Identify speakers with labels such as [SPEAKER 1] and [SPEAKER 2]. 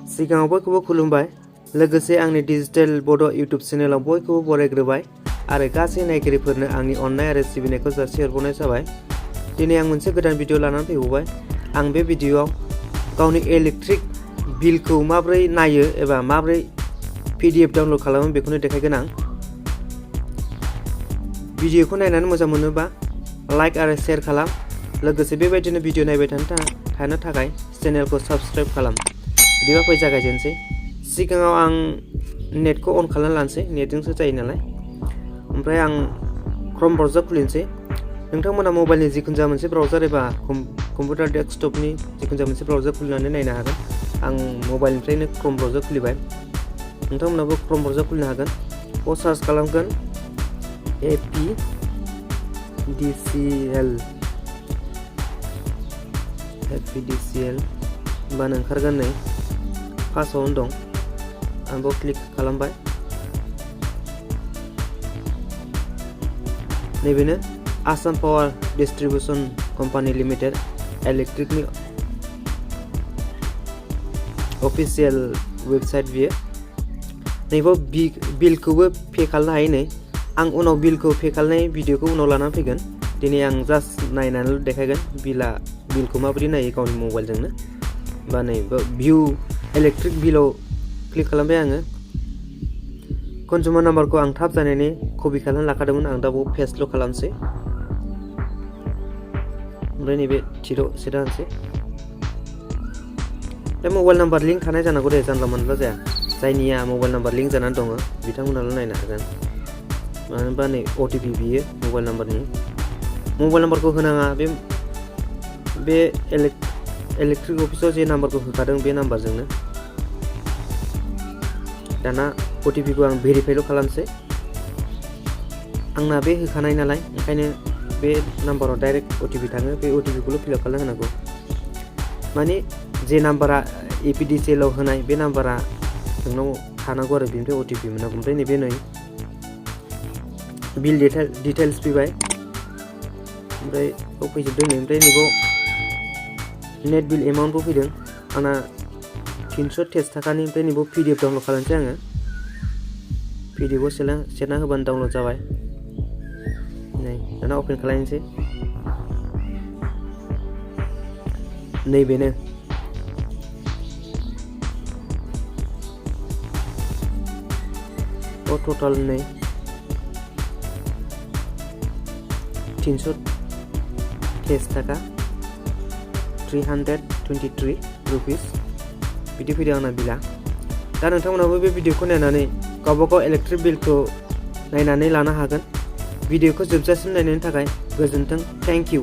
[SPEAKER 1] सिगाङाव बयखौबो खुलुमबाय लोगोसे आंनि डिजिटेल बड' इउट्युब चेनेलाव बयखौबो बरायग्रोबाय आरो गासै नायगिरिफोरनो आंनि अननाय आरो सिबिनायखौ जासिहरबावनाय जाबाय। दिनै आं मोनसे गोदान भिडिअ लानानै फैबावबाय। आं बे भिडिअआव गावनि इलेक्ट्रिक बिलखौ माबोरै नायो एबा माबोरै PDF डाउनलड खालामो बेखौनो देखायगोन आं। भिडिअखौ नायनानै मोजां मोनोबा लाइक आरो शेयार खालाम। लोगोसे बेबायदिनो भिडिअ नायबाय थानो थाखाय चेनेलखौ साबस्क्राइब खालाम। बिदिबा फै जागायजेनसै। सिगाङाव आं नेटखौ अन खालामना लानोसै, नेटजोंसो जायो नालाय। ओमफ्राय आं क्रोम ब्राउजार खुलिनोसै। नोंथांमोना मबाइलनि जिखुनु जाया मोनसे ब्राउजार एबा कम्पिउटार डेस्कटपनि जिखुनु जाया मोनसे ब्राउजार खुलिनानै नायनो हागोन। आं मबाइलनिफ्रायनो क्रोम ब्राउजार खुलिबाय। नोंथांमोनाबो क्रोम ब्राउजार खुलिनो हागोन। बेयाव सार्च खालामगोन apdcl होनबानो ओंखारगोन। नै फार्स्टआवनो दं, आं बेयाव क्लिक खालामबाय। नैबेनो Assam Power Distribution Company Limited इलेक्ट्रिकनि अफिसियेल वेबसाइट बियो। नैबाव बिलखौबो पे खालामनो हायो। नै आं उनाव बिलखौ पे खालामनाय भिडिअखौ उनाव लानानै फैगोन। दिनै आं जास्ट नायनानै देखायगोन बिलखौ माबोरै नायो गावनि मबाइलजोंनो। बा नै भिउ इलेक्ट्रिक बिलाव क्लिक खालामबाय आङो। कनजुमार नाम्बारखौ आं थाब जानायनि कपि खालामनानै लाखादोंमोन। आं दा बेयाव पेस्टल' खालामसै। ओमफ्राय नैबे थिराव सेट होनोसै। बे मबाइल नाम्बार लिंक थानाय जानांगौ दे, जानला मोनला जाया। जायनिया मबाइल नाम्बार लिंक जानानै दङ बिथांमोनाल' नायनो हागोन। मानो होनबा नै OTP बियो मबाइल नाम्बारनि। मबाइल नाम्बारखौ होनाङा। बे इलेक्ट्रिक अफिसाव जे नाम्बारखौ होखादों बे नाम्बारजोंनो। दाना OTPखौ आं भेरिफाइल' खालामसै। आंना बे होखानाय नालाय ओंखायनो बे नाम्बाराव डाइरेक्ट OTP थाङो। बे OTPखौल' फिलआप खालामना होनांगौ। माने जे नाम्बारा APDCL आव होनाय बे नाम्बारा नोंनाव थानांगौ आरो बेनिफ्राय OTP मोनांगौ। ओमफ्राय नैबे नै बिल डिटेल्स फैबाय। ओमफ्राय बेयाव फैजोबदों। नै ओमफ्राय नैबाव नेट बिल एमाउन्टबो फैदों। आंना 323 थाखानि। ओमफ्राय नैबाव PDF डाउनलड खालामसै आङो। PDFआव सेरना होबानो डाउनलड जाबाय। नै दाना अपेन खालामनोसै। नैबेनो टोटाल नै 323 थाखा 323 रुपिस बिदि फैदों आंना बिला। दा नोंथांमोनाबो बे भिडिअखौ नायनानै गावबागाव इलेक्ट्रिक बिलखौ नायनानै लानो हागोन। भिडिअखौ जोबजासिम नायनायनि थाखाय गोजोन्थों। Thank you.